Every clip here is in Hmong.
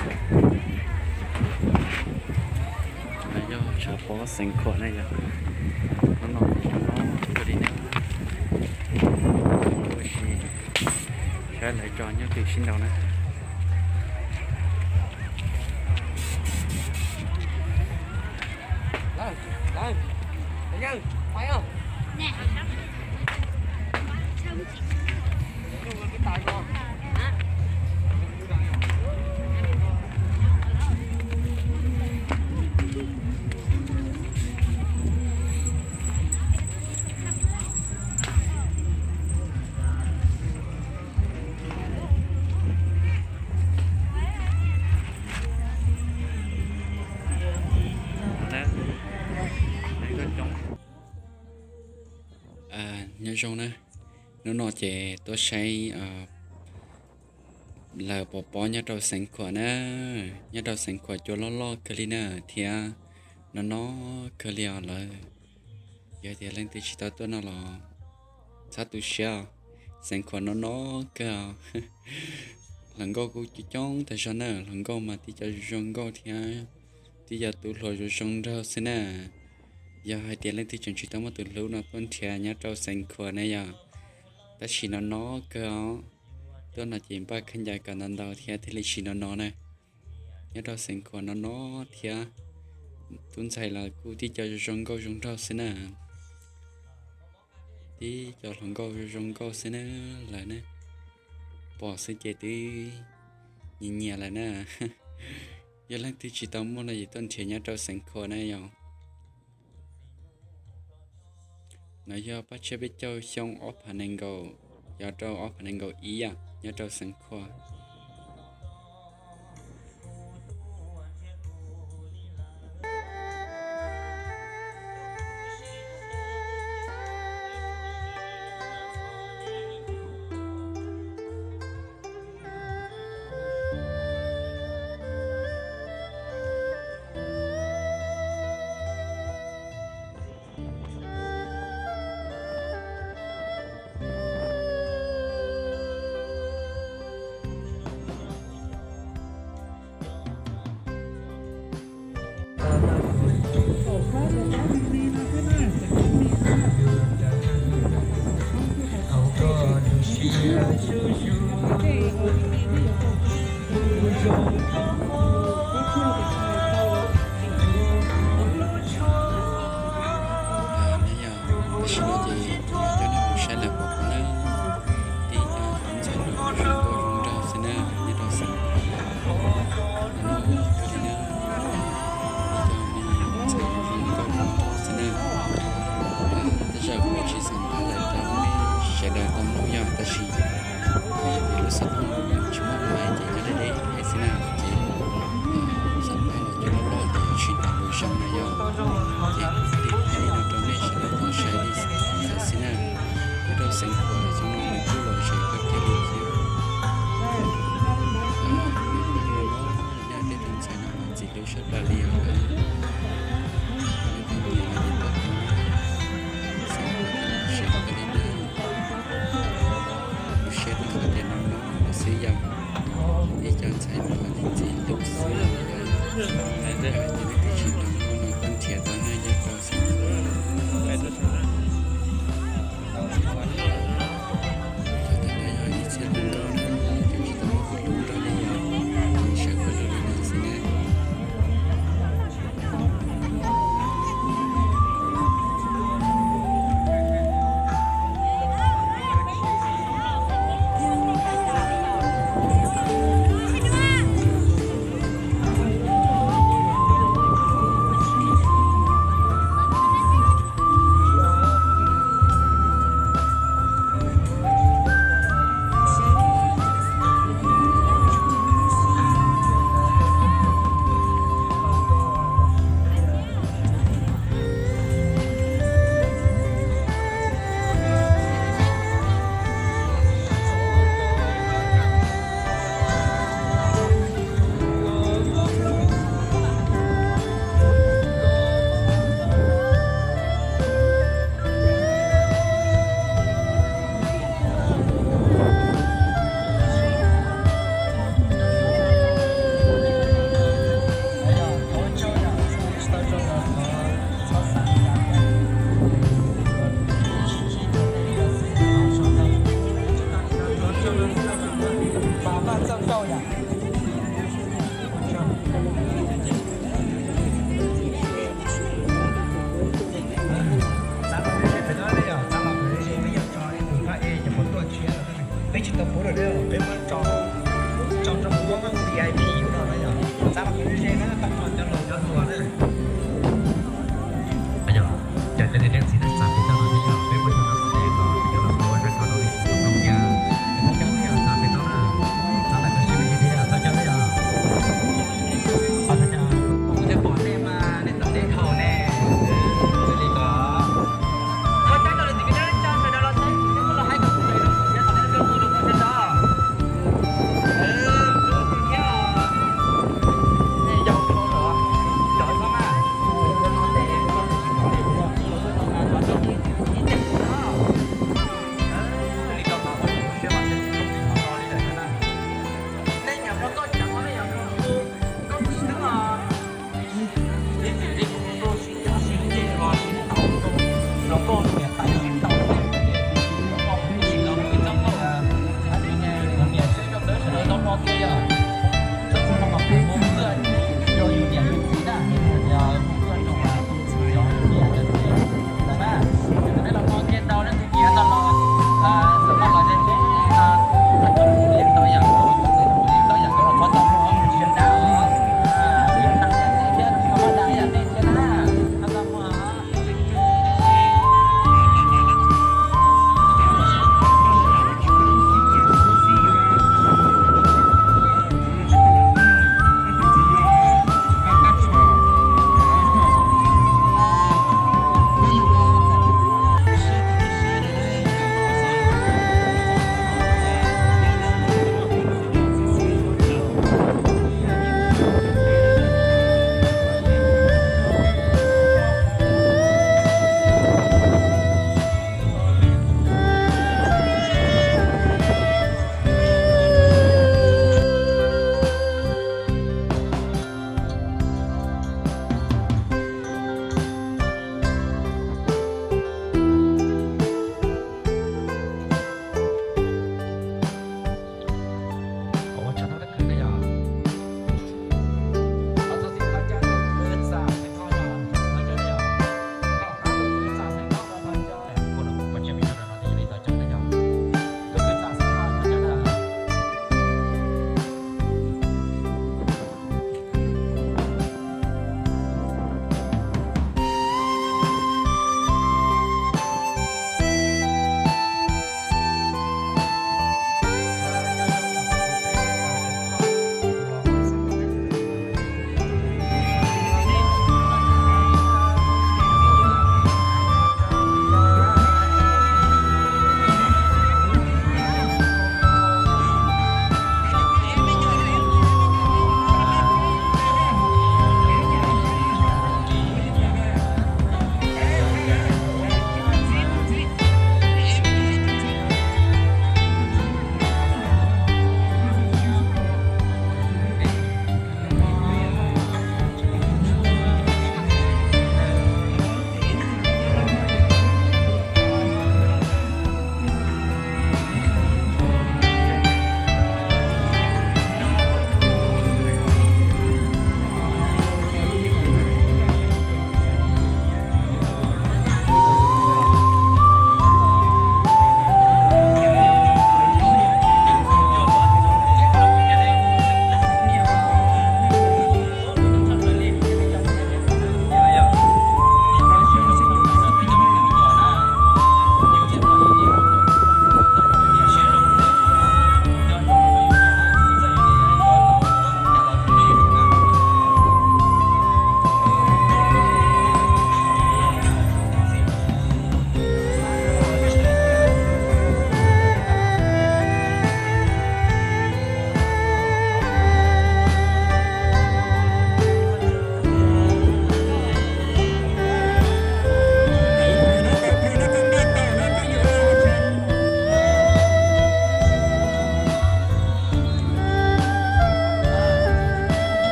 No yog tshav pob Xeev Khuam na yog, no no no kawg li na. Ua si saib lawv tso nyob twg sib nraus na. Nyob zoo na, hnub no ces tuaj saib lawv pov pob nyob rau Xeev Khuam na. Nyob rau Xeev Khuam cua loj loj kawg li na, thiab no no kawg li os lawv. Yog tias leej twg tsis tau tuaj no los txhob tu siab os, Xeev Khuam no no kawg os. Hluas nkauj kuj coob coob tag zog na, hluas nkauj mas tib co zoo nkauj thiab tib co tub hluas zoo zoo nraug xwb na. Yog hais tias leej twg tseem tsis tau muaj tus hlub no tuaj nrhiav nyob rau Xeev Khuam na yog, tab sis no no kawg os. Tuaj no ces npaj khaub ncaws kom ntau ntau thiab thiaj li tsis no no na. Nyob rau Xeev Khuam no no thiab, tub ntxhais los kuj tib co zoo zoo nkauj zoo nraug xwb na. Tib co hluas nkauj zoo zoo nkauj xwb na lawm na. Pom xwb ces twb nyiam nyiam lawm na. Yog leej twg tsis tau muaj no ces tuaj nrhiav nyob rau Xeev Khuam na yog. No yog pab tshiab peb caug xyoo ob phav nees nkaum, yog rau ob phav nees nkaum ib yam nyob rau Xeev Khuam. Tam sim no ces coj nej mus saib lawv pov pob na, tib co tub ntxhais hluas nkauj zoo nraug xwb na, nyob rau Xeev Khuam. Ib co me ntxhais zoo nkauj zoo nraug xwb na. Tej zaum kuv tsis xav nqa lawv rau nej sawv daws tau mloog yog, tab sis yog tias lub xov tooj tsis muaj maiv ces nyob deb deb thiab xwb na, ces xav nqa los cua loj loj ces tsis nqa lus zoo na yog, ces kuv tig thaij li no rau nej sawv daws tau saib li ntawd xwb na. Nyob rau Xeev Khuam xyoo no nws kuj lom zem kawg kiag li thiab. Nws pheej los los nyob tej tus ntxhais no mas ntxim hlub sab plaws li os. Nyob tau nyiam los ces tuaj tau na. Xeev Khuam lom zem kawg li na. Kuv siab rau qhov tias no no xwb yog, ib co ntxhais no mas ntxim hlub xwb. Yog hais tias leej twg tsis tau muaj no koj nrhiav tau na nyob rau Xeev Khuam. Thaum ntawd yog ib txhia hluas nkauj na, tus tsis tau muaj tus hlub nrog li yog, sawv khuav lug li no xwb na. Xav los ze na, tau cov laus cov hluas na. Yog, cov niam cov txiv nej xav pem toj no thiab yog peb muaj cov no xav kom cov laus hluas ua zoo rau lub neej tiag. Thov cov nej yog xav pem toj na, xav tau cov sib me ntsis thiab yog thov cov nej yog. Thov cov, kuv twb pom nej mas nej txom teb dhau ne. Li ko, thov cov cov lus txiv kwv tij neej tsa sawv daws los saib kuv thiab los hais kom kuv sawv daws thiab kom nej coj tus lus thiab tso. Thiab nej yau dhau lawm, cov no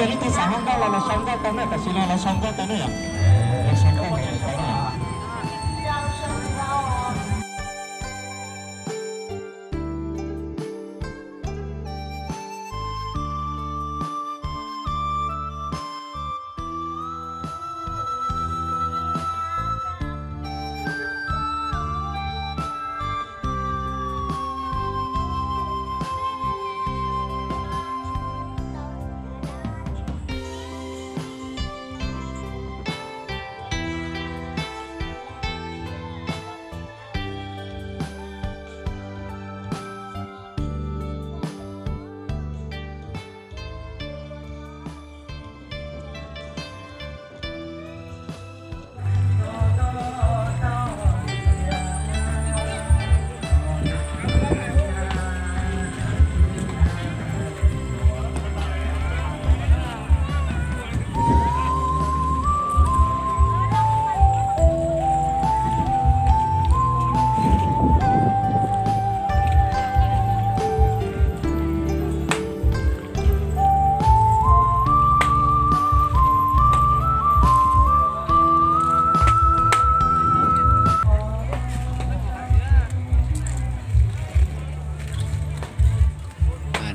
Ib tug xav hu nkauj los los sau nkauj tau na, tam sim no los sau nkauj tau na yom. Los sau nkauj tau na.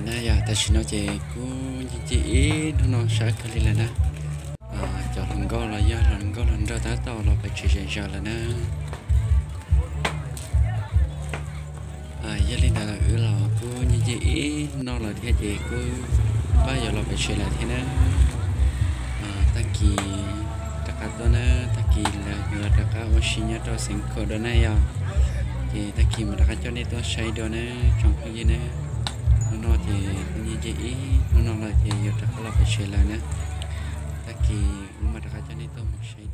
Na yog tam sim no ces kuj nce nce ib hnub no sab kawg li lawm na. Cov hluas nkauj los yog hluas nkauj hluas nraug tab tom los pem tsev zom zaws lawm na. Yog li ntawd wb los kuj nce nce ib hnub no lawm thiab ces kuj pab yuav los pem tsev lawm thiab na. Tag kis rov qab tuaj na, tag kis lawv yuav los rov qab ua si nyob rau xeev khaum dua na yog. Ces tag kis mam rov qab coj nej tuaj saib dua na tsoom phooj ywg na. Hnub no ces kuj nce nce ib hnub no lawm ces yuav rov qab los pem tsev lawm na. Tag kis wb mam rov qab coj nej tuaj mus saib.